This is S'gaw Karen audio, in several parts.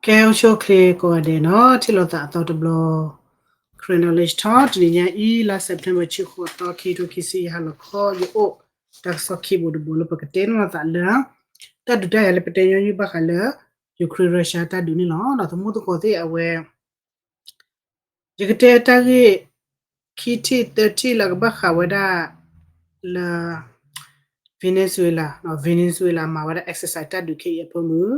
ကဲ အိၣ်ဆူၣ်အိၣ်ချ့ကိးဂၤဒဲးနီၤ, ထံၣ်လိာ်သးအသီတဘျီ Karen Knowledge Talk တနံၤညါအံၤ လါ September တဆံဃိးသီ ခံကထိခံဆံယဲၢ် ဟါလီၤခီ ယအိၣ် တၢ်ကစီၣ်ခံဘိတဘိလၢပကတဲန့ၢ်လိာ်သးလၢ တၢ်ဒုးတၢ်ယၤလၢပတဲညီနုၢ်ဘၣ်ဃးလၢ Ukraine Russia တၢ်ဒုးန့ၣ်လီၤ. ဒီးသမူသကိးသ့ၣ်အဝဲ ယကတဲတၢ်ဂ့ၢ် ခံထံၣ်သၢထံၣ်လၢကဘၣ်ဃးဝဲဒၣ်လၢ Venezuela, Venezuela မၤဝဲဒၣ် exercise တၢ်ဒုးခဲအံၤအဖၢမုၢ်,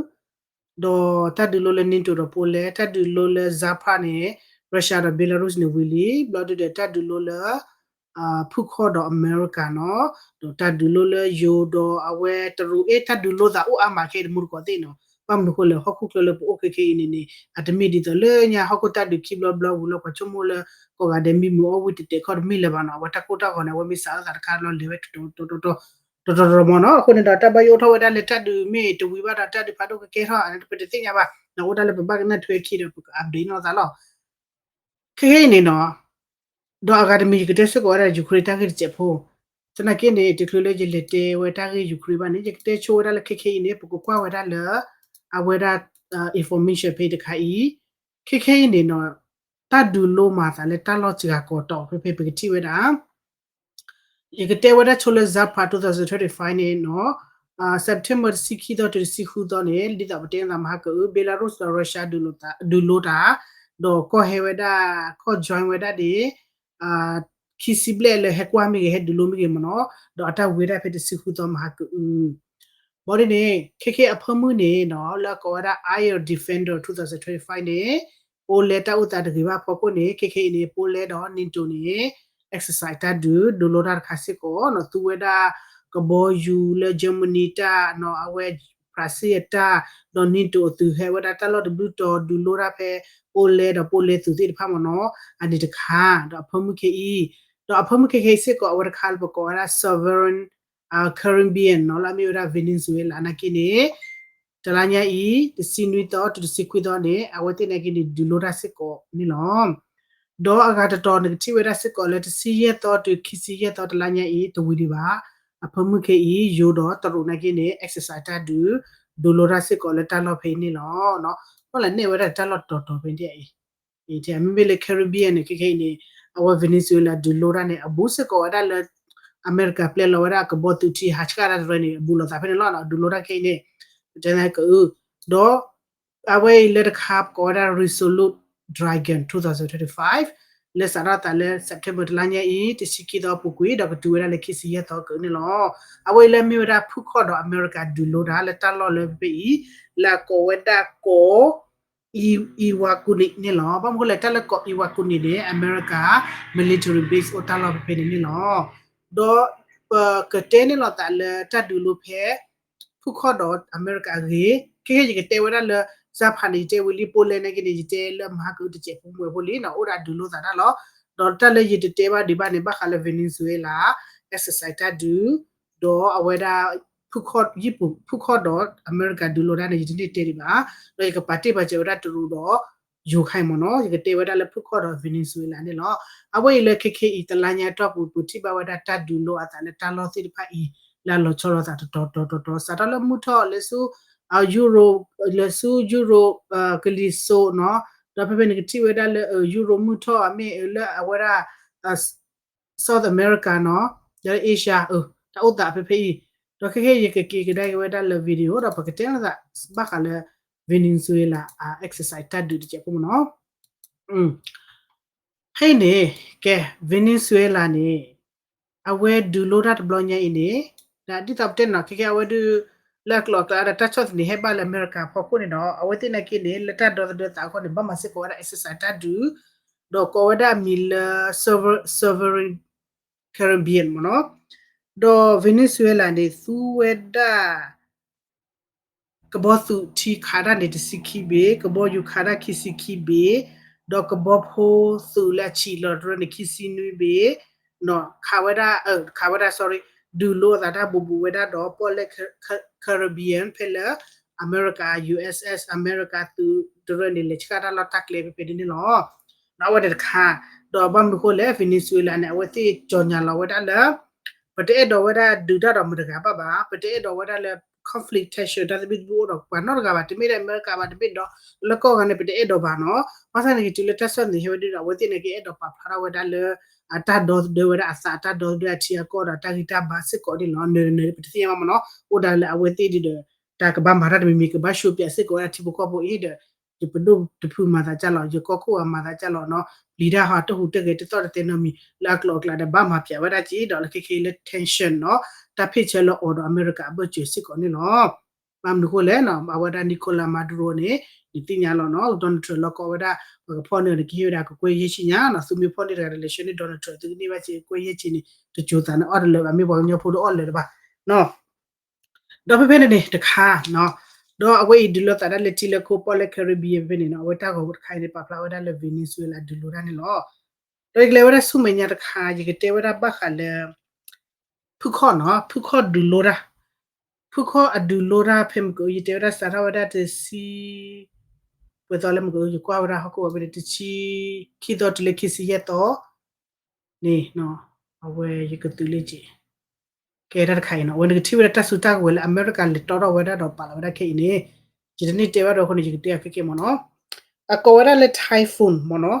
ဒီးတၢ်ဒုးလိလၢ NATO ဒီး Poland, တၢ်ဒုးလိလၢ Zapan န့ၣ် Russia ဒီး Belarus န့ၣ်ဝံၤလံ, ဘျီဒုဒီးတၢ်ဒုးလိလၢ ဖုၣ်ခီၣ်ဒီးအမဲရကၤနီၤ, ဒီးတၢ်ဒုးလိလၢယိၤဒီးအဝဲတရူး အ့ၣ် တၢ်ဒုးလိသးအိၣ်အါမးခဲအံၤ သမူသကိးသ့ၣ်နီၤ, ဘၣ်မနုၤဃိလဲၣ် ဟီၣ်ခိၣ်ချၢလၢပအိၣ်ခဲခဲအံၤန့ၣ်န့ၣ် အတမ့ၢ်ဒ်သိးလၢညါဟီၣ်ခိၣ်တၢ်ဒုးခံဘျီဘျီဝံၤလီၤ ပှၤဆိကမိၣ်လၢ ကိးဂၤဒဲးမံမုာ်အီၣ်ဝံၣ်တတဲာ်ခီတမ့ၢ်လၢၤဘၣ်နီၤ, အဝဲတၢ်ကိၢ်တၢ်ဂီၤန့ၣ် အဝဲမ့ၢ်စးထီၣ်သးတခါလီၤလဲၤဝဲ တတီၤတတီၤတတီၤတတီၤမ့ၢ်နီၤ, အဃိန့ၣ်ဒီးတၢ်ဘၣ်ယိၣ်အိၣ်ထီၣ်ဝဲဒၣ်လၢတၢ်ဒုးမ့ၢ်တဝံၤဘၣ်ဒီး တၢ်ဒုးဖးဒိၣ်ကကဲထီၣ် အဝဲတသ့ၣ်ညါဘၣ်, နအိၣ်ဒၣ်လၢပဘၣ်ကနၣ်ထွဲခံဒီး ပက update လိာ်သးလီၤ. ခဲခဲအံၤန့ၣ်နီၤ, ဒီးအဂၤတမံၤယကတဲစ့ၢ်ကီးဝဲဒၣ် Ukraine တၢ်ဂ့ၢ်တစဲးဖိ, သနာ်က့န့ၣ် တချုးလၢယလဲၤတဲဝဲတၢ်ဂ့ၢ် Ukraine ဘၣ်န့ၣ် ယကတဲဆိဝဲဒၣ်လၢခဲခဲအံၤန့ၣ် ပကကွၢ်ဝဲဒၣ်လၢ အဝဲဒၣ် information ဖဲတခါအံၤ, ခဲခဲအံၤန့ၣ်နီၤ, တၢ်ဒုးလိမၤသးလၢတၢ်လီၢ်စှၤကီးတီၤဖဲဖဲပကထံၣ်ဝဲဒၣ် ယကတဲဝဲဒၣ်ဆိလၢ Zapad တၢ်ဒုး twenty twenty-five န့ၣ်နီၤ, September တဆံခံသီတုၤတဆံဃုသီန့ၣ် ဒ်သိးပတဲသးမဟါကအု Belarus ဒီး Russia ဒုးလိတၢ်, ဒီးကီၢ်ဟဲဝဲဒၣ် ကီၢ် join ဝဲဒၣ်န့ၣ် ခံဆံဘျဲၣ်လၢဟဲကွၢ်မ့ၢ်ဂ့ၤ ဟဲဒုးလိမ့ၢ်ဂ့ၤမ့ၢ်နီၤ, ဒီးအတၢ်ဝံဝဲဒၣ်ဖဲတဆံဃုသီမဟါကအု ဘၣ်ဒ်န့ၣ် ခဲခဲအဖၢမုၢ်န့ၣ်နီၤ လၢကိးဝဲဒၣ် Iron Defender တၢ်ဒုး twenty twenty-five န့ၣ် Poland တၢ်အိၣ်သးတဂ့ၤဘၣ်ဖီခိၣ်န့ၣ် ခဲခဲအံၤန့ၣ် Poland ဒီး NATO န့ၣ် exercise တၢ်ဒုး ဒုးလိတၢ်တခါစ့ၢ်ကီးနီၤ, သူဝဲဒၣ်ကဘီယူၤလၢ Germany တၢ်နီၤ, အဝဲ France အတၢ်, ဒီး NATO အသုး ဟဲဝဲဒၣ်တၢ်လီၢ်တဘျုးတီၤ ဒုးလိတၢ်ဖဲ Poland ဒီး Poland သုးသ့ၣ်တဖၣ်မ့ၢ်နီၤ, အန့ၣ်တခါ, ဒီးအဖၢမုၢ်ခဲအံၤ, ဒီးအဖၢမုၢ်ခဲခဲအံၤစ့ၢ်ကီး အဝဲတခါလၢပကိးဝဲဒၣ် Sovereign Caribbean နီၤ လၢအမ့ၢ်ဝဲဒၣ် Venezuela နာ်က့န့ၣ် တလါညါအံၤ တဆံနွံသီတုၤတဆံခွံသီန့ၣ် အဝဲသ့ၣ်နာ်က့န့ၣ် ဒုးလိတၢ်စ့ၢ်ကီးန့ၣ်လီၤ. ဒီးအဂၤတတီၤနကထံၣ်ဝဲဒၣ်စ့ၢ်ကီးလၢတဆံယဲၢ်သီတုၤခံဆံယဲၢ်သီတလါညါအံၤ တဝံၤဒံးဘၣ်, အဖၢမုၢ်ခဲအံၤ ယိၤဒီးတရူးနာ်က့န့ၣ် exercise တၢ်ဒုး ဒုးလိတၢ်စ့ၢ်ကီးလၢတၢ်လီၢ်ဖဲအံၤန့ၣ်လီၤ. ဘၣ်လဲၣ်န့ၣ်ဝဲဒၣ်တၢ်လီၢ်တီၤတီၤဖဲဒ်အံၤ မ့မ့ၢ်လၢ Caribbean န့ၣ် ခဲခဲအံၤန့ၣ် အဝဲ Venezuela ဒုးလိတၢ်န့ၣ် အဘူးစ့ၢ်ကီးဝဲဒၣ်လၢ အမဲရကၤပျဲလီၤဝဲဒၣ်ကဘီသုးထံ ဟးဆှၣ်တၢ်တရၢန့ၣ် အဘူးလိာ်သးဖဲန့ၣ်လီၤ. ဒုးလိတၢ်ခဲအံၤန့ၣ် ပတဲန့ၣ်ကအု ဒီး အဝဲအံၤလၢတခါပကိးဝဲဒၣ် Resolute Dragon twenty twenty-five လၢစးထီၣ်သးလၢ September တလါညါအံၤ တဆံခံသီပူၤကွံာ် ဒီးကတုၤဝဲဒၣ်လၢခံဆံယဲၢ်သီကအုန့ၣ်လီၤ. အဝဲအံၤလၢမ့ၢ်ဝဲဒၣ်ဖုၣ်ခီၣ်ဒီးအမဲရကၤဒုးလိတၢ်လၢတၢ်လီၢ်လၢဖဲဖဲအံၤ လၢအကိးဝဲဒၣ်ကီး Iwakuni န့ၣ်လီၤ. ဘၣ်မနုၤဃိလဲၣ် တၢ်လၢကီး Iwakuni န့ၣ် အမဲရကၤ military base အိၣ်တၢ်လီၢ်ဖဲဖဲန့ၣ်န့ၣ်လီၤ. ဒီးပကတဲန့ၢ်လိာ်သးလၢတၢ်ဒုးလိဖဲ ဖုၣ်ခီၣ်ဒီးအမဲရကၤအဂ့ၢ် ခဲခဲယကတဲဝဲဒၣ်လၢ Japan န့ၣ် ယတဲဝံၤလံ Poland နာ်က့န့ၣ် ယတဲလၢမဟါကအုတစဲးဖိမုၢ်ဝဲဖိလံနီၤ အိၣ်ဒၣ်ဒုးလိသးတၢ်လီၤ. ဒီးတၢ်လၢယတတဲဘၣ်ဒံးဘၣ်န့ၣ် ဘၣ်ဃးလၢ Venezuela exercise တၢ်ဒုး ဒီးအဝဲဒၣ် ဖုၣ်ခီၣ် ယပူၤ ဖုၣ်ခီၣ်ဒီးအမဲရကၤဒုးလိတၢ်န့ၣ် ယတန့ၢ်တဲဒံးဘၣ်. ဒီးယကပာ်တ့ၢ်ပာ်စၢၤဝဲဒၣ်တရူးဒီး ယူၤခါအံၤမ့ၢ်နီၤ ယကတဲဝဲဒၣ်လၢဖုၣ်ခီၣ်ဒီး Venezuela န့ၣ်လီၤ. အဝဲအံၤလၢခဲခဲအံၤ တလါညါတီၢ်ပူၤ ပထံၣ်ဘၣ်ဝဲဒၣ်တၢ်ဒုးလိအသးလၢတၢ်လီၢ်သ့ၣ်တဖၣ်အံၤ လၢအလီၤဆီလိာ်သးတတီၤတီၤတီၤတီၤ စးထီၣ်လၢမုၢ်ထီၣ်လၢဆူ Europe လၢဆူ Europe ကလံၤစိးနီၤ ဒီးဖဲဖဲန့ၣ်ကထံၣ်ဝဲဒၣ်လၢ Europe မုၢ်ထီၣ်အမ့ၢ်လၢအဝဲဒၣ် South America နီၤ ဒီး Asia တၢ်အိၣ်သးဖဲဖဲအံၤ ဒီးခဲခဲယကက့ၤကဒါက့ၤဝဲဒၣ်လၢ video ဒီးပကတဲလိာ်သးဘၣ်ဃးလၢ Venezuela exercise တၢ်ဒုးတစဲးဖိမ့ၢ်နီၤ ဖဲအံၤန့ၣ် ကဲ Venezuela န့ၣ် အဝဲဒုးလိတၢ်တဘျီညါအံၤန့ၣ် ဒ်သိးပတဲနီၤ ခဲခဲအဝဲဒုး လၢအကျိၤအကျဲဒီးတၢ်ဆီၣ်သနံးဟဲဘၣ်လၢအမဲရကၤဖီခိၣ်န့ၣ်ဒီး အဝဲသ့ၣ်နာ်က့န့ၣ် လၢတၢ်ဒီသဒၢသးအဃိန့ၣ် ဘၣ်မၤစ့ၢ်ကီးဝဲဒၣ် exercise တၢ်ဒုး ဒီးကိးဝဲဒၣ်အမံၤလၢ Sovereign Caribbean မ့ၢ်နီၤ ဒီး Venezuela န့ၣ် သူဝဲဒၣ် ကဘီသုးထံခးတၢ်န့ၣ် တဆံခံဘ့ၣ်, ကဘီယူၤခးတၢ်ခံဆံခံဘ့ၣ်, ဒီးကဘီဖိသုးလၢအဆံးလီၤတရၢန့ၣ် ခံဆံနွံဘ့ၣ်, ခးဝဲဒၣ် ခးဝဲဒၣ် sorry ဒုးလိအသးတၢ်ဘူးဘူးဝဲဒၣ်ဒီး ပီၣ်လဲၣ် Caribbean ဖဲလၢ အမဲရကၤ ယူၢ်အ့ၣ်အ့ၣ် အမဲရကၤသုးတရၢန့ၣ် လဲၤဆှၣ်တၢ်လီၢ်တၢ်ကျဲဖဲဖဲန့ၣ်န့ၣ်လီၤ. ဒီးအဝဲန့ၣ်တခါ, ဒီးဘၣ်မနုၤဃိလဲၣ် Venezuela န့ၣ် အဝဲသ့ၣ်ကြေညာလီၤဝဲဒၣ်လၢ ပတအဲၣ်ဒိးဝဲဒၣ်ဒုးတၢ်ဒီးမတၤတဂၤဘၣ်ဘၣ်, ပတအဲၣ်ဒိးဝဲဒၣ်လၢ conflict tension တၢ်သဘံၣ်သဘုၣ်အိၣ်ဒီးပှၤနီတဂၤဘၣ်, တမ့ၢ်ဒီးအမဲရကၤဘၣ်, တမ့ၢ်ဒီးလၢကီၢ်ဂၤန့ၣ် ပတအဲၣ်ဒိးဘၣ်နီၤ. ဘၣ်ဆၣ်န့ၣ်ကတုၤလၢတၢ်ဆီၣ်သနံးဟဲဝဲဒၣ်ဒီး အဝဲသ့ၣ်န့ၣ်ကအဲၣ်ဒိးပာ်ဖျါထီၣ်ဝဲဒၣ်လၢ အတၢ်ဒီသဒၢဝဲဒၣ်အသး, အတၢ်ဒီသဒၢအထံအကီၢ်ဒီးတၢ်ဂံၢ်တၢ်ဘါစ့ၢ်ကီးန့ၣ်လီၤ. နၢၤနၢၤပတသ့ၣ်ညါဘၣ်မ့ၢ်နီၤ, အိၣ်ဒၣ်လၢအဝဲသ့ၣ်ဒ်ဒီး တၢ်ကဘၣ်မၤတၢ်တမံၤမံၤ ကဘၣ်ရှုံးပၠးစ့ၢ်ကီးဝဲဒၣ်ထံဖိကီၢ်ဖိအံၤဒီး ယပဒိၣ်တဖုမၤသးကၢ်လီၤ, ယကီၢ်ခိၣ်အမၤသးကၢ်လီၤနီၤ, ပျံၤတၢ်ဟီတဟူးတဂဲၤတသီၣ်တသဲနီတမံၤ လၢအကျိၤအကျဲဒီး ဘၣ်မၤပၠးဝဲဒၣ်က့ၤဒီးလၢခဲခဲအံၤလၢ tension နီၤ, တၢ်ဖ့ၣ်ဆၢလၢအီၤဒီးအမဲရကၤအဘၢၣ်စၢၤစ့ၢ်ကီးန့ၣ်လီၤ. ဘၣ်မနုၤဃိလဲၣ်နီၤ, အဝဲဒၣ် Nicolas Maduro န့ၣ် နသ့ၣ်ညါလီၤနီၤ, Donald Trump လီၤကီဝဲဒၣ် ပှၤကဖီၣ်န့ၢ်န့ၣ် ကဟ့ၣ်ဝဲဒၣ်ကကွဲၢ်ယဲၢ်ဆံညါနီၤ, သုမ့ၢ်ဖီၣ်န့ၢ်တဂၤဒီး လဲၤဆှၢန့ၢ် Donald Trump သုကန့ၢ်ဘၣ်စ့ၢ်ကီးကွဲၢ်ယဲၢ်ဆံန့ၣ် တစိၤသးန့ၣ်အီၣ်တလၢာ်ဘၣ်, မ့ၢ်ပှၤကညီဖိတအီၣ်လၢာ်လၢၤဘၣ်နီၤ. ဒီးဖဲဖဲန့ၣ်န့ၣ်တခါနီၤ, ဒီးအဝဲအံၤဒုးလိာ်သးဒၣ်လၢထံလၢခိပီၣ်လၢ Caribbean ဖဲဖဲန့ၣ်နီၤ, အဝဲတၢ်ဂီၤတခါအံၤန့ၣ် ပာ်ဖျါဝဲဒၣ်လၢ Venezuela ဒုးလိတၢ်န့ၣ်လီၤ. ဒီးယကလဲၤဝဲဒၣ်ဆူမဲာ်ညါတခါ ယကတဲဝဲဒၣ်ဘၣ်ဃးလၢ ဖုခီၣ်နီၤ, ဖုခီၣ်ဒုးလိတၢ်, ဖုခီၣ်အဒုးလိတၢ်ဖဲမ့ၢ်က ယတဲဝဲဒၣ်စးထီၣ်ဝဲဒၣ်တဆံ ပှဲၤသီလၢမ့ၢ်က ယကွၢ်ဝဲဒၣ်ဟီၣ်ခိၣ်ဝဲဖဲန့ၣ် တဆံခံသီတုၤလၢခံဆံယဲၢ်သီ န့ၣ် အဝဲယကသုးလၢက့ၤ ကဲတၢ်တခါအံၤနီၤ, အဝဲန့ၣ်ကထံၣ်ဝဲဒၣ်တၢ်စုတၢ်ကဝဲၤလၢအမဲရကၤလဲၤတီထီၣ်ဝဲဒၣ်ဒီးပာ်လီၤဝဲဒၣ်ခဲအံၤန့ၣ်, ယတန့ၢ်တဲဘၣ်ဒီးအဃိန့ၣ် ယကတဲအခဲကဲမ့ၢ်နီၤ. အကိးဝဲဒၣ်လၢ typhoon မ့ၢ်နီၤ,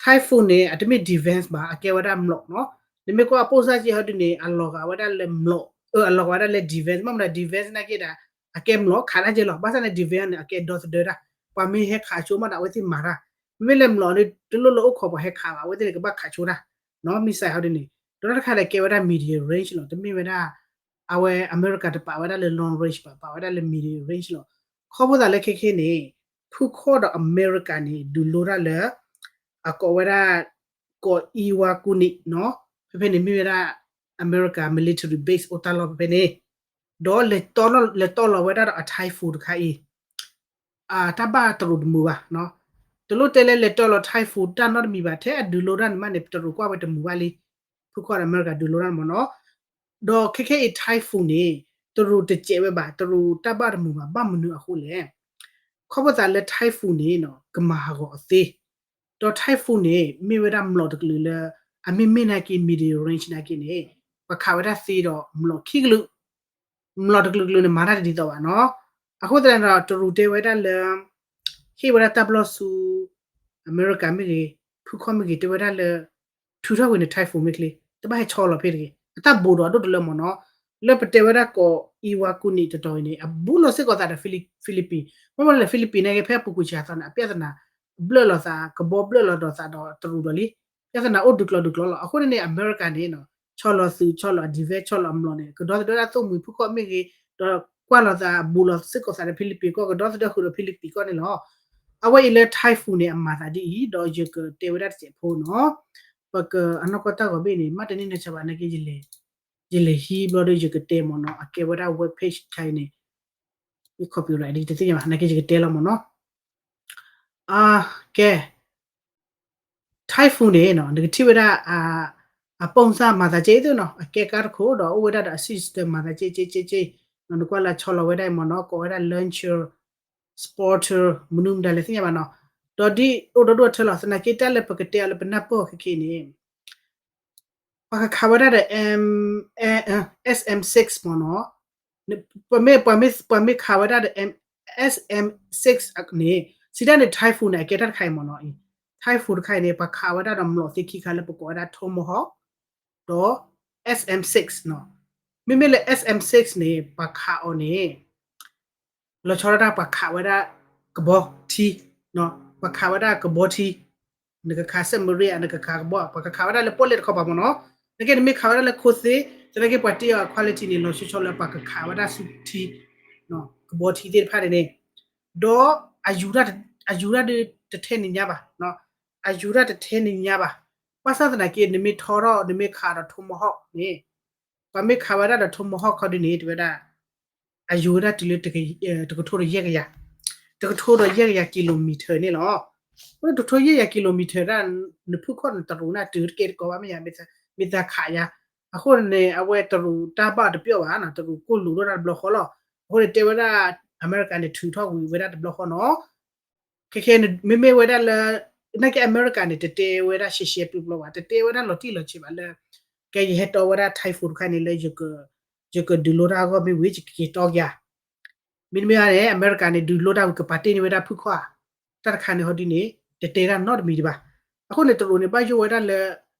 typhoon န့ၣ် အတမ့ၢ် defense ဘၣ်, အကဲဝဲဒၣ်မျိာ်နီၤ. နမ့ၢ်ကွၢ်အပိၢ်စၢ်က့ဟီဒုန့ၣ် အလီၤဂာ်ဝဲဒၣ်လၢမျိာ်, အလီၤဂာ်ဝဲဒၣ်လၢ defense, မ့ၢ်မနုၤ defense နာ်က့ဒၣ် အကဲမျိာ်ခးတၢ်ကဲလီၤ. ဘၣ်ဆၣ်န့ၣ် defense န့ၣ် အကဲဒီသဒၢတၢ်, ပှၤမ့ၢ်ဟဲခးဆိမ့ၢ်ဒီး အဝဲသ့ၣ်မၤတၢ်. မ့မ့ၢ်လၢမျိာ်န့ၣ် တလိၣ်လၢအိၣ်ခိးပှၤဟဲခးဘၣ်, အဝဲသ့ၣ်န့ၣ် ကဘၣ်ခးဆိတၢ်နီၤ, missile ဟီဒုန့ၣ်. ဒီးတၢ်တခါန့ၣ် ကဲဝဲဒၣ် medium range လီၤ, တမ့ၢ်ဝဲဒၣ် အဝဲအမဲရကၤတပာ်ဝဲဒၣ်လၢ long range ဘၣ်, ပာ်ဝဲဒၣ်လၢ medium range လီၤ. ခီဖျိသးလၢခဲခဲန့ၣ် ဖုခီၣ်ဒီးအမဲရကၤန့ၣ် ဒုးလိတၢ်လၢ အကိးဝဲဒၣ် ကီး Iwakuni နီၤ, ဖဲဖဲန့ၣ်မ့ၢ်ဝဲဒၣ် အမဲရကၤ military base အိၣ်တၢ်လီၢ်ဖဲဖဲန့ၣ်, ဒီးလဲၤတီလီၤဝဲဒၣ်ဒီးအ typhoon တခါအံၤ တၢ်ဘၣ်တရူးတမုာ်ဘၣ်နီၤ. တလိၣ်တဲလၢလဲၤတီလီၤ typhoon တၢ်နီတမံၤဘၣ်, ထဲအဒုးလိတၢ်န့ၣ်မးန့ၣ် တရူးကွၢ်ဝဲတမုာ်ဘၣ်လံ. ဖုခီၣ်ဒီးအမဲရကၤဒုးလိတၢ်န့ၣ်မ့ၢ်နီၤ. ဒီးခဲခဲအံၤ typhoon န့ၣ် တရူးတစဲးဝဲဘၣ်, တရူးတၢ်ဘၣ်တမုာ်ဘၣ်, ဘၣ်မနုၤအဃိလဲၣ်. ခီဖျိသးလၢ typhoon န့ၣ်နီၤ ကမၤဟးဂီၤအီၤသ့, ဒီး typhoon န့ၣ် မ့ၢ်ဝဲဒၣ်မျိာ်တကလုာ်လၢ အမ့မ့ၢ်နာ်က့ medium range နာ်က့န့ၣ် ပှၤခးဝဲဒၣ်သ့ဒီးမျိာ်ခံကလုာ်, မျိာ်တကလုာ်ကလုာ်န့ၣ် မၤတၢ်တဒ်သိးဘၣ်နီၤ. အဃိသတးန့ၣ်ဒီး တရူးတဲဝဲဒၣ်လၢ ဟ့ၣ်ဝဲဒၣ်တၢ်ပလီၢ်ဆူ အမဲရကၤမ့ၢ်ဂ့ၤ, ဖုခီၣ်မ့ၢ်ဂ့ၤ, တဲဝဲဒၣ်လၢ ထုးထီၣ်ကွံာ်န့ၣ် typhoon မ့ၢ်ချ့, တဘၣ်ဟဲဆီလီၤဖဲတဂ့ၤ, အတၢ်ဘူးဒီးအဒိၣ်တလၢမ့ၢ်နီၤ. လၢပတဲဝဲဒၣ်ကီး Iwakuni တတီၤအံၤန့ၣ် အဘူးလီၤစ့ၢ်ကီးသးဒီး Philippine, မ့ၢ်မ့ၢ်လၢ Philippine နာ်က့ ဖဲအပူၤကွံာ်စှၤသီန့ၣ် အပြဿနာ ဘျၢၣ်လီၤသး, ကဘီဘျၢၣ်လီၤဒီးသးဒီးတရူးဒီးလံ. ပြဿနာအိၣ်ဒုးကျိၤဒုးကျိၤလီၤ. အဃိန့ၣ်န့ၣ် အမဲရကၤန့ၣ် ဆီလီၤသုး ဆီလီၤအ defense, ဆီလီၤအမျိာ်န့ၣ် ကဒီသဒၢဒၣ်သိၣ်မှံၤဖုခီၣ်မ့ၢ်ဂ့ၤ, ဒီးကွၢ်လီၤသး ဘူးလီၤစ့ၢ်ကီးသးဒီး Philippine ကီၢ်, ကဒီသဒၢဃုာ်ဒီး Philippine ကီၢ်န့ၣ်လီၤ. အဝဲအံၤလၢ typhoon န့ၣ် အမၤသးဒ်အံၤ, ဒီးယကတဲဝဲဒၣ်တစဲးဖိနီၤ. ပကအနီၢ်ကီၢ်တၢ်ဂီၤဘ့ၣ်န့ၣ် မ့ၢ်တန့ၢ်နဆၢဘၣ်နာ်က့ ယလဲၤဟံးဘျီဒီး ယကတဲမ့ၢ်နီၤ. အကဲဝဲဒၣ် web page တခါအံၤန့ၣ် မ့ၢ် copyright ဒ်တသ့ၣ်ညါဘၣ် နာ်က့ ယကတဲလီၤမ့ၢ်နီၤ. ကဲ typhoon န့ၣ်နီၤ နကထံၣ်ဝဲဒၣ် အပိၢ်စၢ်မၤသးကဲအံၤသ့နီၤ, အကဲကါတခိၣ်ဒီး အိၣ်ဝဲဒၣ်ဒီးအ system မၤသးကဲကဲကဲကဲ, နကွၢ်လၢဆီလီၤဝဲဒၣ်အံၤမ့ၢ်နီၤ, ကိးဝဲဒၣ် launcher, spotter မနုၤမတၤလဲၣ်သ့ၣ်ညါဘၣ်နီၤ. ဒီးဒ်အိၣ်ဒီဒူၣ်အထၢလီၤ, သနာ်က့တၢ်လၢပကတဲအီၤလၢပနၢ်ပၢၢ်အီၤခဲခဲအံၤန့ၣ် ပှၤကခးဝဲဒၣ်ဒီး SM six မ့ၢ်နီၤ, ပမ့ၢ် ပှၤမ့ၢ်ခးဝဲဒၣ်ဒီး SM six န့ၣ် စံးတၢ်န့ၣ် typhoon န့ၣ် အကဲတၢ်တခါအံၤမ့ၢ်နီၤ, typhoon တခါအံၤန့ၣ် ပှၤခးဝဲဒၣ်ဒီးမျိာ်သ့ခံခါလၢပကိးဝဲဒၣ် Tomahawk ဒီး SM six နီၤ. မ့မ့ၢ်လၢ SM six န့ၣ် ပှၤခးအီၤန့ၣ် လီၤဆီဒၣ်တၢ်ပှၤခးဝဲဒၣ်ကဘီထံ, ပှၤခးဝဲဒၣ်ကဘီထံ, နကခး submarine နကခးကဘီ, ပှၤကခးဝဲဒၣ်လၢပီၣ်လဲၣ်တခီပၤမ့ၢ်နီၤ, နကဲနမ့ၢ်ခးဝဲဒၣ်လၢခိသ့, သနာ်က့ပှၤတ့အီၤအ quality န့ၣ် လီၤဆီဆီလၢပှၤကခးဝဲဒၣ်ဆူထံ, ကဘီထံသ့ၣ်တဖၣ်န့ၣ်န့ၣ်, ဒီး အယူၤတၢ်ဒုးတထဲန့ၣ်ညါဘၣ်, အယူၤတၢ်တထဲန့ၣ်ညါဘၣ်, ဘၣ်ဆၣ်သနာ်က့ နမ့ၢ်ထီထီၣ် နမ့ၢ်ခးဒီး Tomahawk န့ၣ် ပှၤမ့ၢ်ခးဝဲဒၣ်ဒီး Tomahawk ခီဒုန့ၣ် တဝဲဒၣ် အယူၤဝဲဒၣ်တုၤလၢ တကထိဒီးယဲၢ်ကယၤ, တကထိဒီးယဲၢ်ကယၤ kilometer န့ၣ်လီၤ. အဃိန့ၣ် တကထိယဲၢ်ကယၤ kilometer ဒၣ် နဖုၣ်ခီၣ်နတရူးန့ၣ် တုၤတကဲတကိးဘၣ်မ့ၢ်ယၤ, မ့ၢ်သးခးယၤ, အဃိန့ၣ် အဝဲတရူးတၢ်ဘၣ်တပျီၢ်ဘၣ်နီၤ, တရူးကိၢ်လူးထီၣ်ဒၣ်တဘျီဃီလီၤ. အဃိန့ၣ် တဲဝဲဒၣ် အမဲရကၤန့ၣ် ထုးထီၣ်ကွံာ်ဝဲဒၣ်တဘျီဃီနီၤ. ခဲခဲ မ့မ့ၢ်ဝဲဒၣ်လၢ နာ်က့အမဲရကၤန့ၣ် တတဲဝဲဒၣ်ရှဲရှဲပျီပျီဘၣ်, တတဲဝဲဒၣ်လီၤတံၢ်လီၤဆဲးဘၣ်လၢ ကဲယဟဲတီဝဲဒၣ် typhoon တခါန့ၣ်လၢ ယကဒုးလိတၢ်အဂီၢ်မ့ၢ်ဝံၤ ယကက့ၤတီက့ၤဧါ မ့တမ့ၢ်ဘၣ်န့ၣ် အမဲရကၤန့ၣ် ဒုးလိတၢ်ဝံၤ ကပာ်တ့ၢ်န့ၢ်ဝဲဒၣ်ဖုၣ်ခီၣ်ဧါ, တၢ်တခါန့ၣ်ဟီဒ်န့ၣ် တတဲတၢ်နီတမံၤဒံးဘၣ်. အဃိန့ၣ် တရူးန့ၣ် ဘၣ်ယိၣ်ဝဲဒၣ်လၢ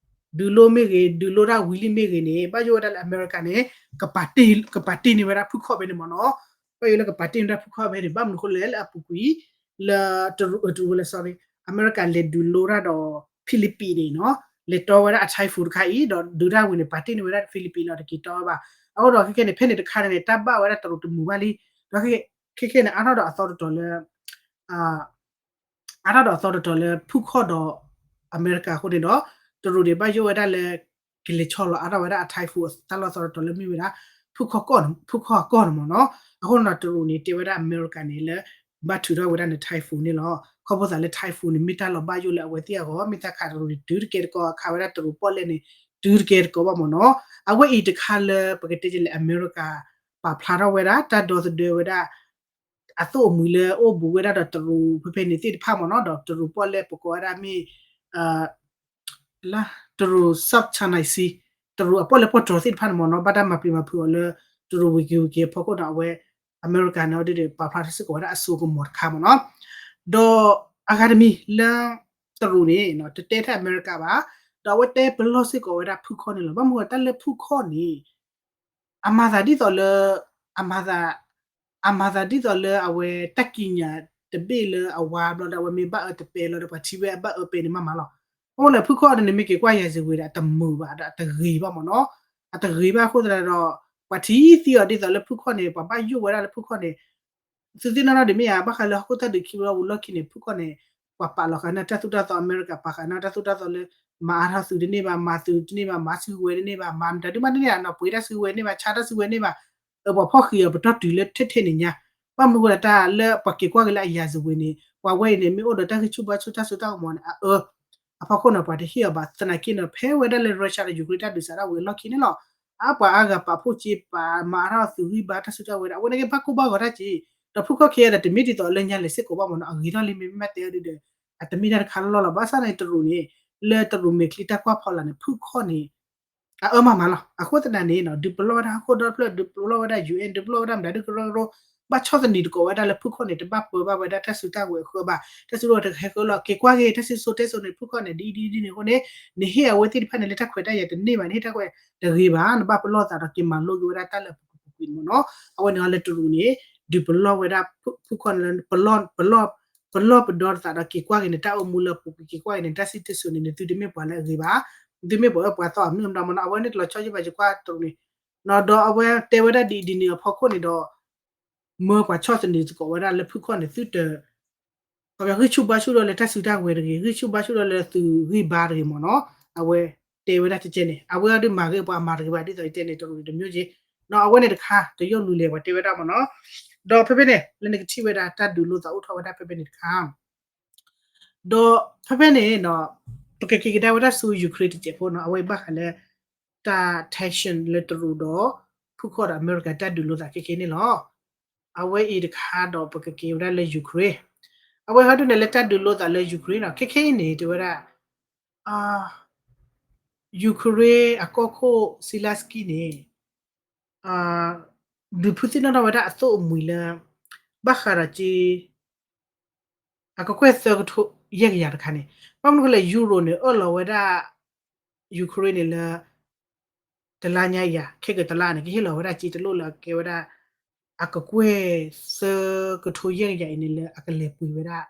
ဒုးလိမ့ၢ်ဂ့ၤ ဒုးလိတၢ်ဝံၤလံမ့ၢ်ဂ့ၤန့ၣ် ဘၣ်ယိၣ်ဝဲဒၣ်လၢအမဲရကၤန့ၣ် ကပာ်တ့ၢ်န့ၢ်ဝဲဒၣ်ဖုၣ်ခီၣ်ဖဲန့ၣ်မ့ၢ်နီၤ. ဘၣ်ယိၣ်လၢကပာ်တ့ၢ်န့ၢ်ဝဲဒၣ်ဖုၣ်ခီၣ်ဖဲန့ၣ် ဘၣ်မနုၤအဃိလဲၣ် လၢအပူၤကွံာ် လၢ တရူး တရူးဝဲလၢ sorry အမဲရကၤလဲၤဒုးလိတၢ်ဒီး Philippines န့ၣ်နီၤ, လဲၤတီဝဲဒၣ်အ typhoon တခါအံၤ ဒီးဒုးတၢ်ဝံၤန့ၣ် ပာ်တ့ၢ်န့ၢ်ဝဲဒၣ် Philippines လီၤ တက့ၤတီဝဲဘၣ်. အဃိဒီးခဲခဲန့ၣ် ဖဲန့ၣ်တခါန့ၣ် တၢ်ဘၣ်ဝဲဒၣ်တရူးတမုာ်ဘၣ်လံ. ဒီးခဲခဲန့ၣ် အါထီၣ်ဒီးအသီတတီၤလၢ အါထီၣ်ဒီးအသီတတီၤလၢဖုၣ်ခီၣ်ဒီးအမဲရကၤအဃိန့ၣ်ဒီး တရူးန့ၣ် ဘၣ်ယိၣ်ဝဲဒၣ်လၢ ကလဲၤဆီလီၤအါထီၣ်ဝဲဒၣ်အ typhoon တၢ်လီၢ်သီတတီၤလၢမ့ၢ်ဝဲဒၣ် ဖုၣ်ခီၣ်ကီၢ်န့ၣ်မ့ၢ်နီၤ. အဃိန့ၣ်ဒီးတရူးန့ၣ် တဲဝဲဒၣ်အမဲရကၤန့ၣ်လၢ ဘၣ်ထုးထီၣ်ဝဲဒၣ်န့ၣ် typhoon န့ၣ်လီၤ. ခီဖျိသးလၢ typhoon န့ၣ် မ့ၢ်တၢ်လီၤဘၣ်ယိၣ်လၢအဝဲသ့ၣ်အဂီၢ် မ့ၢ်တၢ်ခးတရူးန့ၣ် တုၤတကဲတကီး ခးဝဲဒၣ်တရူးပီၣ်လဲၣ်န့ၣ် တုၤတကဲတကီးဘၣ်မ့ၢ်နီၤ. အဝဲအံၤတခါလၢပကတဲကလဲၣ် အမဲရကၤ ပာ်ဖျါထီၣ်ဝဲဒၣ် တၢ်ဒီသဒၢဝဲဒၣ် အသိၣ်အမှံၤလၢအိၣ်ဘူးဝဲဒၣ်ဒီးတရူးဖဲဖဲန့ၣ်သ့ၣ်တဖၣ်မ့ၢ်နီၤ, ဒီးတရူးပီၣ်လဲၣ်ပကိးဝဲဒၣ်မ့ၢ် လၢတရူး South China Sea တရူးအပီၣ်လဲၣ်ပီၣ်တြီၤသ့ၣ်တဖၣ်န့ၣ်မ့ၢ်နီၤ, ဘၣ်တၢ်မၤပျံၤမၤဖုးအီၤလၢ တရူးဝံၤက့ၤဝံၤက့ၤအဖီခိၣ်ဒီး အဝဲ အမဲရကၤန့ၣ် အဝဲဒၣ်ပာ်ဖျါထီၣ်စ့ၢ်ကီးဝဲဒၣ်အစိကမီၤတခါမ့ၢ်နီၤ. ဒီးအဂၤတမံၤလၢ တရူးန့ၣ် တတဲထဲအမဲရကၤဘၣ်, ဒီးအဝဲတဲပလီၢ်စ့ၢ်ကီးဝဲဒၣ်ဖုၣ်ခီၣ်န့ၣ်လီၤ. ဘၣ်မနုၤတၢ်လၢဖုၣ်ခီၣ်န့ၣ် အမၤသးဒ်သိးလၢ အမၤသး အမၤသးဒ်သိးလၢအဝဲတၢ်ကံးညာ်တဘ့ၣ်လၢအဝါဘျီဒီး အဝဲမ့ၢ်ဘၣ်အၢတပဲလီၤဒီး ပှၤထံၣ်ဝဲအဘၣ်အၢပဲန့ၣ်မးမးလီၤ. အဃိလၢဖုၣ်ခီၣ်န့ၣ် မ့ၢ်က့ၤကွၢ်ယၤစံးဝဲဒီး အတမုာ်ဘၣ်ဒီး အတဂ့ၤဘၣ်မ့ၢ်နီၤ. အတဂ့ၤဘၣ်အဃိသတးဒီး ပှၤထံၣ်သံအီၤဒ်သိးလၢဖုၣ်ခီၣ်န့ၣ် ပှၤဘၣ်ယိၣ်ဝဲဒၣ်လၢဖုၣ်ခီၣ်န့ၣ် သုသ့ၣ်နီၣ်နီၣ်ဒံးမ့ၢ်ဧါ, ဘၣ်ဃးလၢဟီၣ်ခိၣ်တၢ်ဒုးခံဘျီဝံၤလီၢ်ခံန့ၣ် ဖုၣ်ခီၣ်န့ၣ် ပှၤပာ်လီၤဃာ်န့ၢ်တၢ်သိၣ်တၢ်သီ အမဲရကၤပာ်ဃာ်န့ၢ်တၢ်သိၣ်တၢ်သီလၢ မၤအါထီၣ်သုးတန့ၢ်ဘၣ်, မၤသုးတန့ၢ်ဘၣ်, မၤစုကဝဲၤတန့ၢ်ဘၣ်, မၤမတၤဒုးမးတန့ၢ်ဧါနီၤ, ပှ့ၤတၢ်စုကဝဲၤန့ၢ်ဘၣ်, ဆါတၢ်စုကဝဲၤန့ၢ်ဘၣ်, အပှၤဖီၣ်ဃံးအီၤပတီၢ်တုၤလၢထဲထဲန့ၣ်ညါ, ဘၣ်မနုၤအဃိဒီးတၢ်လၢပှၤက့ၤကွၢ်က့ၤလၢအယၤစံးဝဲန့ၣ် ပှၤဝဲအံၤန့ၣ် မ့ၢ်အိၣ်ဒီးတၢ်ဂံၢ်ဆူၣ်ဘါဆူၣ်တၢ်စိတၢ်ကမီၤန့ၣ် အအၢ အဖီခိၣ်န့ၣ် ပှၤတဟ့ၣ်အီၤဘၣ်. သနာ်က့န့ၣ် ဖဲဝဲဒၣ်လၢ Russia ဒီး Ukraine တၢ်ဒုးစးထီၣ်ဝံၤအလီၢ်ခံန့ၣ်လီၤ. အပှၤအါဂၤပာ်ဖှိၣ်က့ၤ ပာ်မၤအါထီၣ်သုးဂံၢ်ဘါတၢ်စုတၢ်ဝဲၤဒီး အဝဲန့ၣ်က့ၤဘၣ်ကိၢ်ဘၣ်ဂီၤတၢ်က့ၤ, ဒီးဖုၣ်ခီၣ်ခံဂၤဒီး တမ့ၢ်ဒ်သိးလၢညါလဲၤစ့ၢ်ကီးဘၣ်မ့ၢ်နီၤ, အဂ့ၤထီၣ်လံ မ့မ့ၢ်ဘၣ်တဲအီၤဒ်ဒီး အတမ့ၢ်တၢ်တခါလီၤလီၤ. ဘၣ်ဆၣ်န့ၣ် တရူးန့ၣ် လၢတရူးမဲာ်ချံတၢ်ကွၢ်ဖီလာ်န့ၣ် ဖုၣ်ခီၣ်န့ၣ် အအၢမးမးလီၤ. အဃိသတးန့ၣ် ဒုးပလီၢ်ဝဲဒၣ်ဟီၣ်ခိၣ်ဒီဖျၢၣ်, ဒုးပလီၢ်ဝဲဒၣ် ယူၣ်အဲၣ်, ဒုးပလီၢ်ဝဲဒၣ်မတၤဒုးကရၢကရိ, ဘၣ်ဆီၣ်သနံးသကိးဝဲဒၣ်လၢဖုၣ်ခီၣ်န့ၣ် တဘၣ်ပၢဘၣ်ဝဲဒၣ်တၢ်စုတၢ်ဝဲၤအဃၢဘၣ်, တၢ်စုတၢ်ဝဲၤတဟဲဃၢလီၤ. က့ၤကွၢ်က့ၤ တၢ်စံၣ်စိၤတဲစိၤန့ၣ် ဖုၣ်ခီၣ်န့ၣ် ဒ်အံၤဒ်အံၤဒ်န့ၣ်အဃိန့ၣ် နဟ့ၣ်အဝဲသ့ၣ်တဖၣ်န့ၣ် လၢတၢ်ခွဲးတၢ်ယာ်တန့ၢ်ဘၣ်, နဟ့ၣ်တၢ်ခွဲးတဂ့ၤဘၣ်, နဘၣ်ပလီၢ်သးဒီးက့ၤမၤလိက့ၤဝဲဒၣ်တၢ်လၢအပူၤကွံာ်ပူၤကွံာ်န့ၣ်မ့ၢ်နီၤ. အဝဲန့ၣ်လၢတရူးန့ၣ် ဒုးပလီၢ်ဝဲဒၣ်ဖုၣ်ခီၣ်န့ၣ်လၢ ပလီၢ်ပဒီသးဒီးက့ၤကွၢ်က့ၤန့ၣ် တၢ်အိၣ်မူလၢအပူၤကွံာ်က့ၤကွၢ်က့ၤန့ၣ် တၢ်စံၣ်တဲစိၤန့ၣ် နသုတမ့ၢ်ပှၤလၢအဂ့ၤဘၣ်, နသုမ့ၢ်ပှၤအၢပှၤသီအမုၢ်အမဒါမ့ၢ်နီၤ. အဝဲန့ၣ်တလီၤဆီယဘၣ် ယကွၢ်တရူးန့ၣ် ဒီးအဝဲတဲဝဲဒၣ်ဒ်အံၤဒ်န့ၣ်အဖီခိၣ်န့ၣ်ဒီး မၢပှၤဆီၣ်သနံးသကိးဝဲဒၣ်လၢဖုၣ်ခီၣ်န့ၣ် သုတ ပှၤဂံၢ်ဆူၣ်ဘါဆူၣ်ဒီးလၢတၢ်စုတၢ်ဝဲၤတဂ့ၤ, ဂံၢ်ဆူၣ်ဘါဆူၣ်ဒီးလၢသုးဂံၢ်ဘါတဂ့ၤမ့ၢ်နီၤ. အဝဲတဲဝဲဒၣ်တကဲန့ၣ် အဝဲအီၤဒုးမၤဂ့ၤပှၤမၤတဂ့ၤဘၣ် ဒ်သိးယတဲန့ၣ် တရူးန့ၣ်တမျိုးက့ၤနီၤ. အဝဲန့ၣ်တခါ တယိၣ်လူၤလဲၣ် ပှၤတဲဝဲဒၣ်မ့ၢ်နီၤ. ဒီးဖဲဖဲန့ၣ် လၢနကထံၣ်ဝဲဒၣ်တၢ်ဒုးလိာ်သးအိၣ်ထီၣ်ဝဲဒၣ်ဖဲဖဲန့ၣ်တခါ ဒီးဖဲဖဲန့ၣ်နီၤ ပကက့ၤကဒါဝဲဒၣ်ဆူ Ukraine တစဲးဖိနီၤ, အဝဲဘၣ်ဃးလၢ တၢ် tension လၢတရူးဒီး ဖုၣ်ခီၣ်ဒီးအမဲရကၤတၢ်ဒုးလိာ်သးခဲခဲန့ၣ်လီၤ. အဝဲအံၤတခါဒီးပကက့ၤဝဲဒၣ်လၢ Ukraine, အဝဲဟီဒုးန့ၣ်လၢတၢ်ဒုးလိာ်သးလၢ Ukraine နီၤ ခဲခဲအံၤန့ၣ် တဲဝဲဒၣ် Ukraine အကီၢ်ခိၣ် Zelensky န့ၣ် ဒုးဖုသ့ၣ်နီၣ်ထီၣ်ဝဲဒၣ်အသိၣ်အမှံၤလၢ ဘၣ်ဃးဒီးက့ အကကွဲၢ်သၢကထိယဲၢ်ကယၤတခါန့ၣ်, ဘၣ်မနုၤဃိလဲၣ် Euro န့ၣ် အၢၣ်လီၤဝဲဒၣ် Ukraine န့ၣ်လၢ တလါညါအံၤဧါ ခဲကတလါန့ၣ် ကဟ့ၣ်လီၤဝဲဒၣ်က့တလိၣ်လၢအကဲဝဲဒၣ် အကကွဲၢ်သၢကထိယဲၢ်ကယၤအံၤန့ၣ်လၢအကလဲၤပှ့ၤဝဲဒၣ်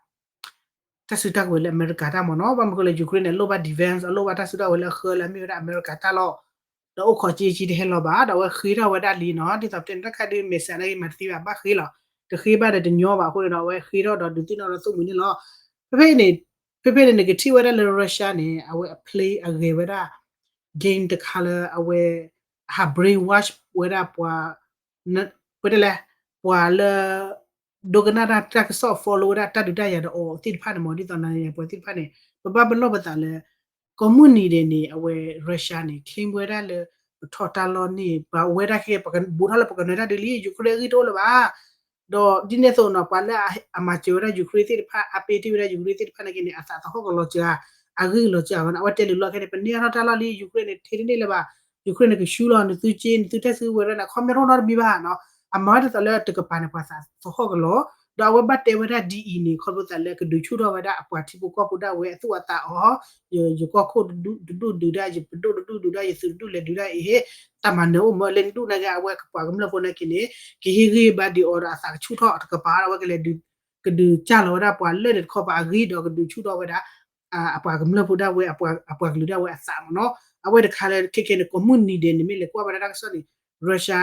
တၢ်စုတၢ်ကဝဲၤလၢအမဲရကၤတၢ်မ့ၢ်နီၤ. ဘၣ်မနုၤဃိလဲၣ် Ukraine န့ၣ် အလိၣ်ဘၣ် defense အလိၣ်ဘၣ်တၢ်စုတၢ်ဝဲၤလၢအဃၢလၢအမ့ၢ်ဝဲဒၣ်အမဲရကၤတၢ်လီၤ. ဒီးအိၣ်ခိးက့က့တဟဲလီၤဘၣ် ဒီးအဝဲဃ့ထီၣ်ဝဲဒၣ်လံနီၤ. ဒ်သိးပတဲန့ၣ် တၢ်ခါဒုး missile န့ၣ်ဂ့ၤ မၤတသ့ဘၣ် ဘၣ်ဃ့လီၤ. တဃ့ဘၣ်ဒီးတညီဘၣ်အဃိန့ၣ်ဒီး အဝဲဃ့ထီၣ်ဒီးဒုးသ့ၣ်နီၣ်ဒီးသိၣ်မှံၤန့ၣ်လီၤ. ဖဲဖဲန့ၣ် ဖဲဖဲန့ၣ် နကထံၣ်ဝဲဒၣ်လၢ Russia န့ၣ် အဝဲအ play အဂဲၤဝဲဒၣ် game တခါလၢအဝဲ ဟး brainwash ဝဲဒၣ်ပှၤ ပတဲလဲၣ် ပှၤလၢ ဒိကနၣ်တၢ်တၢ်ကစီၣ် follow ဝဲဒၣ်တၢ်ဒုးတၢ်ယၤဒီးအီၤသ့ၣ်တဖၣ်န့ၣ်မ့ၢ် ဒ်သိးနၤယၤပှၤသ့ၣ်တဖၣ်န့ၣ် ပဘၣ်ပလီၢ်ပသးလၢ ကိးမုၢ်နံၤဒဲးန့ၣ် အဝဲ Russia န့ၣ် claim ဝဲဒၣ်လၢ ပထီၣ်တၢ်လီၢ်န့ၣ် ပဝဲဒၣ်ခဲ ပကဘူးထီၣ်လၢပကနၢၤတၢ်ဒ်လံ Ukraine အဂံၢ်တအိၣ်လၢၤဘၣ်. ဒီးဒ်န့ၣ်အသိးနီၤ ပှၤလၢအမၤစၢၤဝဲဒၣ် Ukraine သ့ၣ်တဖၣ် အပ့ၤတ့ၢ်ဝဲဒၣ် Ukraine သ့ၣ်တဖၣ်န့ၣ်က့န့ၣ် အသးသဟီၣ်ကလီၤစှၤ အဂံၢ်ကလီၤစှၤဝဲန့ၣ် အဝဲတဲလၢလီၢ်ခဲန့ၣ် ပန့ၢ်အါထီၣ်တၢ်လီၢ်လံ Ukraine န့ၣ် ထဲတန့ၢ်လၢၤဘၣ်. Ukraine န့ၣ် ကဆူလီၤ နသုက့ နသုတၢ်စုကဝဲၤဒၣ်န့ၣ် ခီမ့ၢ်ရိၣ်နီတမံၤဘၣ်နီၤ. အမၤဝဲဒ်သိးလၢတကပၤန့ၣ် ပှၤသးသဟီၣ်ကလီၤ, ဒီးအဝဲဘၣ်တဲဝဲဒၣ်ဒ်အံၤန့ၣ် ခီဖျိသးလၢကဒုးဆူၣ်ထီၣ်ဝဲဒၣ်အပှၤထံဖိကီၢ်ဖိဒၣ်ဝဲအသူၣ်အသးအီၤ, ယ ယကီၢ်ခိၣ်တဒူၣ်တဒူၣ်ဒုးဒၣ် ယသုးတဒူၣ်လဲၤဒုးဒၣ်အံၤဟ့ၣ်, တၢ်မၤနၢၤအိၣ်မၢလၢနဒူၣ်နာ်က့ အဝဲကပှၤကမျၢၢ်ဖိနာ်က့န့ၣ် ကဟ့ၣ်ဂံၢ်ဘါဒံးအီၤဒီးအသးကဆူၣ်ထီၣ်တကပၤဒီး အဝဲကလဲၤဒုး ကဒုးစၢ်လီၤဝဲဒၣ်ပှၤလၢာ်န့ၣ်တခီပၤအဂ့ၢ်ဒီးကဒုးဆူၣ်ထီၣ်ဝဲဒၣ် အပှၤကမျၢၢ်ဖိဒၣ်ဝဲ အပှၤကလုာ်ဒၣ်ဝဲအသးမ့ၢ်နီၤ. အဝဲတခါလၢခဲခဲန့ၣ် ကိးမုၢ်နံၤဒဲးန့ၣ် မ့ၢ်လဲၤကွၢ်ဝဲဒၣ်တၢ်ကစီၣ်န့ၣ် Russia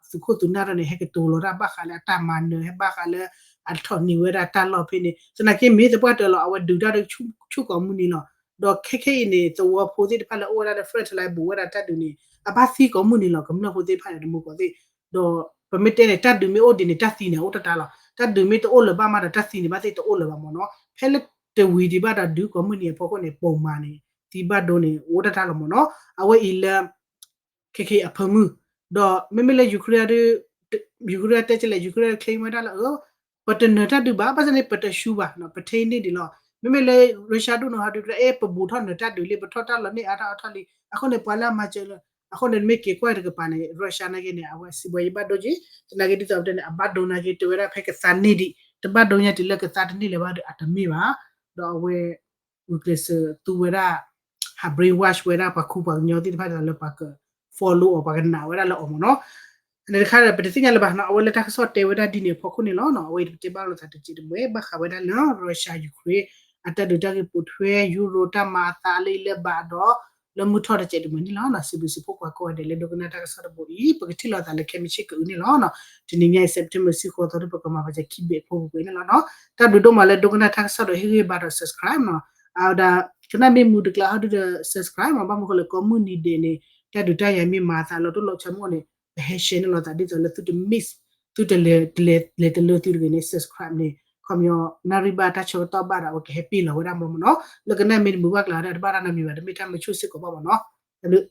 သုးခိၣ်သုးနၢ်ထီၣ်န့ၣ် ဟဲကတိၤလီၤတၢ်ဘၣ်ဃးလၢအတၢ်မၤနၢၤ ဟဲဘၣ်ဃးလၢ အထီၣ်န့ၢ်ဝဲဒၣ်တၢ်လီၢ်ဖဲန့ၣ် သနာ်က့မ့ၢ်သပှၢ်တၢၢ်လီၤ အဝဲဒုးတၢ်ဒုးဆူၣ်ကိးမုၢ်နံၤလီၤ. ဒီးခဲခဲအံၤန့ၣ် သဝီဖိသ့ၣ်တဖၣ်လၢအအိၣ်ဝဲဒၣ်လၢ front line ဘူးဝဲဒၣ်တၢ်ဒုးန့ၣ် အဘၣ်သံကိးမုၢ်နံၤလီၤ ကမျၢၢ်ဖိသ့ၣ်တဖၣ်န့ၣ် တမူကီၢ်သ့ၣ် ဒီးပမ့ၢ်တဲန့ၣ် တၢ်ဒုးမ့ၢ်အိၣ်ဒံးန့ၣ် တၢ်သံန့ၣ် အိၣ်တၢ်တၢ်လီၤ. တၢ်ဒုးမ့ၢ်တအိၣ်လၢၤဘၣ်မးဒီး တၢ်သံန့ၣ်ဘၣ်သ့ၣ်တအိၣ်လၢၤဘၣ်မ့ၢ်နီၤ. ဖဲလၢတဝံၤဒံးဘၣ်ဒီးဒုးကိးမုၢ်နံၤအဖီခိၣ်န့ၣ် ပိာ်မၤန့ၣ် သံဘၣ်ဒိန့ၣ် အိၣ်တၢ်တၢ်လီၤမ့ၢ်နီၤ. အဝဲအံၤလၢ ခဲခဲအဖၢမုၢ် ဒီးမ့မ့ၢ်လၢ Ukraine ဒုး Ukraine တဲကလဲၣ် Ukraine claim ဝဲဒၣ်လၢ ပတနၢၤတၢ်ဒုးဘၣ် ဘၣ်ဆၣ်န့ၣ် ပတဆူဘၣ် ပထံၣ်န့ၢ်ဒံးလီၤ. မ့မ့ၢ်လၢ Russia ဒိၣ်နီၤဟးဒုးကဲ အဲ ပဘူးထီၣ်နၢၤတၢ်ဒုးလံ ပထီၣ်တၢ်လီၤန့ၢ်အါထီၣ်အါထီၣ်လံ အဃိန့ၣ် ပှၤလၢအမၤစၢၤလၢ အဃိန့ၣ် မ့ၢ်က့ၤကွၢ်တကပၤန့ၣ် Russia နာ်က့န့ၣ် အဝဲစံးဘှီယဘၣ်ဒိက့ၤ သနာ်က့ဒ်သိးပတဲန့ၣ် အဘၣ်ဒိနာ်က့ တဲဝဲဒၣ်ဖဲကသါန့ၢ်ဒံး တဘၣ်ဒိညါတုၤလၢကသါတန့ၢ်လၢၤဘၣ်ဒီး အတမ့ၢ်ဘၣ် ဒီးအဝဲ ဂုာ်ကျဲးစၢးသူဝဲဒၣ် ဟး brainwash ဝဲဒၣ်ပှၤခူပှၤကညီသ့ၣ်တဖၣ်ဒ်သိးလၢပှၤက follow အီၤ ပှၤကနာ်ဝဲဒၣ်လၢအီၤမ့ၢ်နီၤ. န့ၣ်တခါဒီး ပတသ့ၣ်ညါလၢၤဘၣ်နီၤ အဝဲလၢတၢ်ကစီၣ်တဲဝဲဒၣ်ဒ်န့ၣ်အဖီခိၣ်န့ၣ်လီၤ. အဝဲပတဲဘၣ်လိာ်သးတစဲးတမှဲ ဘၣ်ဃးဝဲဒၣ်လၢ Russia Ukraine အတၢ်ဒုးတၢ်ဂ့ၢ်ပိာ်ထွဲ ယူရိတၢ်မၤအသးလၢအံၤလၢဘၣ်ဒီး လၢမုၢ်ထီၣ်တစဲးတမှဲန့ၣ်လီၤ. စံးဘျုးစံးဖှိၣ်ကွၢ်ကိးဂၤဒဲးလၢဒိကနၣ်တၢ်ကစီၣ်တဘိအံၤ ပကထံၣ်လိာ်သးလၢခဲမုၢ်ဆ့ၣ်ကအုးန့ၣ်လီၤ. တနံၤညါအံၤ September တဆံဃိးသီ ပကမၤပကခံဘ့ၣ်ဖိပှဲၤန့ၣ်လီၤနီၤ. တၢ်ဘျုးဒိၣ်မးလၢဒိကနၣ်တၢ်ကစီၣ်ဒီးဟ့ၣ်ဂံၢ်ဘါဒီး subscribe နီၤ. အဝဲဒၣ် ကနၣ်မ့ၢ်မုာ်တကျါဟီဒုဒီး subscribe မ့ၢ်ဘၣ်မနုၤဃိလၢကိးမုၢ်နံၤဒဲးန့ၣ် တၢ်ဒုးတၢ်ယၤမ့ၢ်မၤအသးလီၤတိၢ်လီၤဆီမ့ၢ်အိၣ်န့ၣ် ပဟဲ share န့ၣ်လိာ်သး ဒ်သိးလၢသုတ miss သုတလဲၤ လဲၤတလၢသုတဂ့ၤန့ၣ် subscribe န့ၣ် ခီပညီ နၣ်ရံၣ်ဘၣ်တၢ်ဆၢကတီၢ်ဘၣ်ဒီး အဝဲကဟဲပ့ၢ်လီၤဝဲဒၣ်မ့ၢ်နီၤ. လၢကနၣ်မ့ၢ်တမုာ်ဘၣ်ကျါဒီး တဘၣ်တၢ်နီတမံၤဘၣ် တမ့ၢ်တၢ်မုာ်ဆိၣ်စ့ၢ်ကီးဘၣ်မ့ၢ်နီၤ. တၢ်ဘျုး